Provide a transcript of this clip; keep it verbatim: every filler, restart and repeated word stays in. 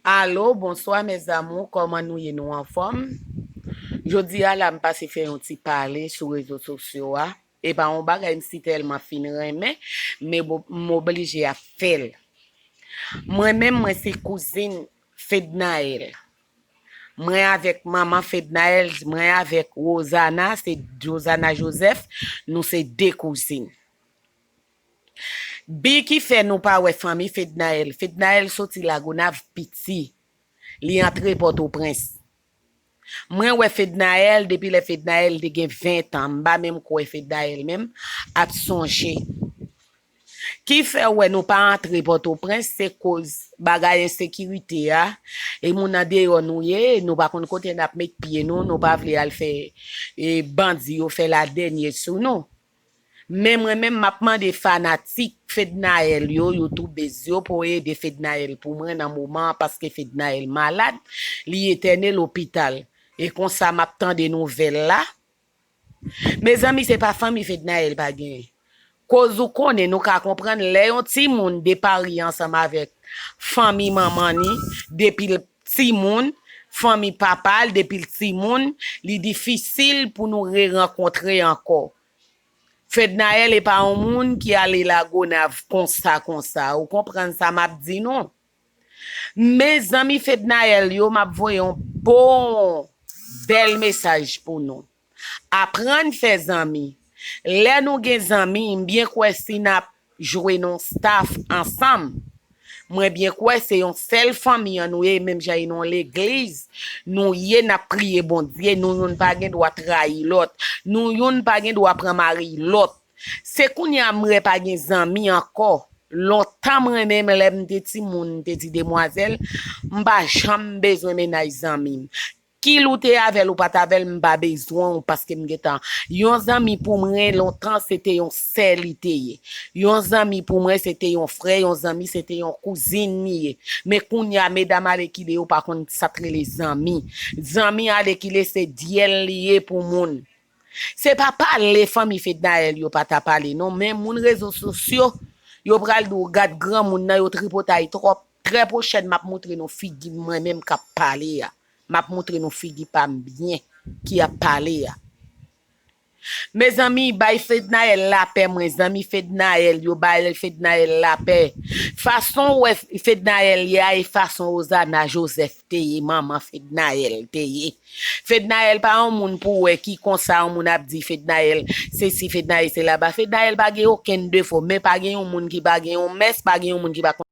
Alo, bonswa mes amours, kòman nou ye, nou anfòm? Jodi a la m pase fè yon ti pale sou rezo sosyo a. E pa yon bagay m si tèlman fin renmen, men m oblije ap fè l. Mwen menm, mwen se kouzin Fednaelle. Mwen avèk manman Fednaelle, mwen avèk Rosana, se Rosana Joseph, nou se de kouzin. Bi ki fè nou pa wè fanmi Fednaelle, Fednaelle soti Lagonav piti, li antre Pòtoprens. Mwen wè Fednaelle depi lè Fednaelle te gen ven tan, m pa menm kwè Fednaelle menm ap sonje. Ki fè w wè nou pa antre Pòtoprens, se koz bagay ensekirite a, e moun andeyò nou ye, nou pa konn kote n ap met pye nou, nou pa vle al fè e, bandi yo fè ladènye sou nou. Men mwen menm, m ap mande fanatik Fednaelle yo, youtubez yo, pou ede Fednaelle pou mwen nan moman an, paske Fednaelle malad, li etène lopital. E konsa m ap tande nouvèl la. Mezanmi, se pa fanmi Fednaelle pa genyen. Koz ou konnen, nou ka konprann lè yon timoun depare ansanm avèk fanmi manman ni, depi l timoun, fanmi papa l, depi l timoun, li difisil pou nou re-rankontre ankò. Fednaelle e pa yon moun ki ale Lagonav konsa, konsa. Ou konprann sa m ap di nou? Mezanmi Fednaelle yo, m ap voye yon bon, bèl mesaj pou nou. Aprann fè zanmi. Lè nou gen zanmi, m byen kwè si n ap jwe nan yon staff ansanm, mwen byen kwè se yon sèl fanmi an nou ye, menm jan e nan yon legliz nou ye, n ap priye Bondye, nou youn pa gen dwa trayi lòt, nou youn pa gen dwa pran mari lòt. Se kounye a m wè pa gen zanmi ankò. Lontan mwen menm, lè m te timoun, m te ti demwazèl, m pa janm bezwen mennaj zanmi m. Kil ou te avè l, ou pa t avè l, m pa bezwen w, paske m gentan. Yon zanmi pou mwen, lontan, se te yon sè li te ye. Yon zanmi pou mwen, se te yon frè, yon zanmi, se te yon kouzin li ye. Men kounye a, medam alekile yo pa konn sa k rele zanmi. Zanmi alekile, se dyèl li ye pou moun. Se pa pale fanmi Fednaelle yo pa ta pale non, men moun rezo sosyo, yo pral di w gad granmoun nan, yo tripotay twòp. Trè pwochèn m ap moutre nou figi mwen menm k ap pale a. M ap moutre nou figi pa m byen ki ap pale a. Mezanmi, bay Fednaelle lapè mwen, zanmi Fednaelle yo, bay Fednaelle lapè. Fason w wè Fednaelle ye a e fason Rosana Joseph te ye, manman Fednaelle te ye. Fednaelle pa yon moun pou w wè ki konsa yon moun ap di Fednaelle sesi, Fednaelle se laba. Fednaelle pa gen okenn defo, men pa gen yon moun ki pa gen yon mès, pa gen yon moun ki pa konn